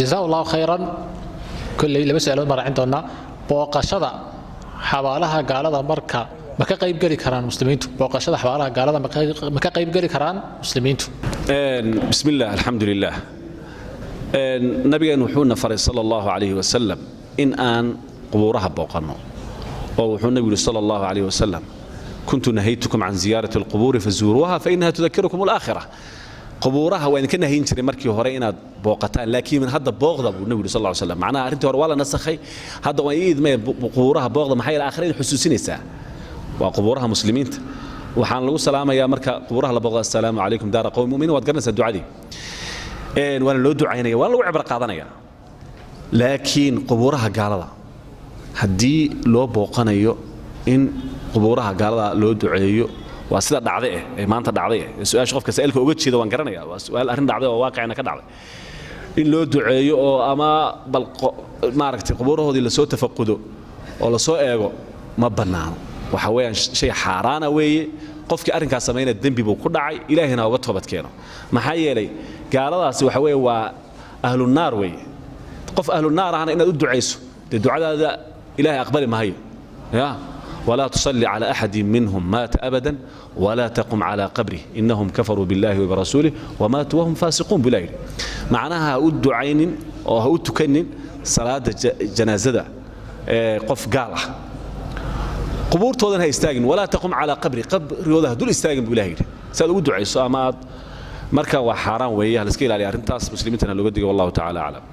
Jazaa Allahu khayran. Kolley laba su-aalood baan raacin doonaa. Booqashada xabaalaha gaalada marka ma ka qayb geli karaan muslimiintu? Booqashada xabaalaha gaalada ma ka qayb geli karaan muslimiintu? Bismi illah, alxamdu lilah. Nabigeen wuxuuna faray, sala Allahu calayhi wasalam, in aan qubuuraha booqanno, oo wuxuu nabigu yidhi, sala Allahu calayhi wasalam: "Kuntu nahaytukum can ziyaarati alqubuuri fazuuruuha fainaha tudakirukum alaakhira." Qubuuraha waa idinka nahayn jiray markii hore inaad booqataan, laakiin hadda booqda, buu nabigu yidhi, sal lla slam. Macnaha arrintii hore waa la nasakhay, hadda waan ii idmaya, qubuuraha booqda. Maxaa yeele aakhira idin xusuusinaysaa. Waa qubuuraha muslimiinta. Waxaan lagu salaamayaa marka qubuuraha la booqda: "Assalaamu calaykum daara qowmi muminiin." Waad garanaysaa ducadii, waana loo ducaynaya, waana lagu cibro qaadanaya. Laakiin qubuuraha gaalada haddii loo booqanayo in qubuuraha gaalada loo duceeyo, waa sida dhacday ee maanta dhacday eh su-aasha qofka saa'ilka uga jeeda waan garanaya. Waa su'aal arrin dhacday oo waaqicna ka dhacday in loo duceeyo oo ama bal maaragtay qubuurahoodii lasoo tafaqudo oo lasoo eego, ma bannaano. Waxa weeyaan shay xaaraana weeye. Qofkii arrinkaas samaynaya dembi buu ku dhacay, Ilaahina uga toobad keeno. Maxaa yeelay gaaladaasi waxa weeye waa ahlunaar weeye. Qof ahlunaar ahna inaad u ducayso, dee ducadaada Ilaahay aqbali maayo. Ya ولا تصلي على أحد منهم مات أبدا ولا تقم على قبره إنهم كفروا بالله وبرسوله وماتوا وهم فاسقون. بلا معناها ha u ducaynin oo ha u tukanin salaada janaazada qof gaal ah, qubuurtoodan ha istaagin. ولا تقم على قبره, qabrigooda ha dul istaagin, buu Ilahay yidhi, si aad ugu ducayso ama aad. Marka waa xaaraan weeye, ha la iska ilaaliya arrintaas, muslimiintana looga digo. Wallahu tacala aclam.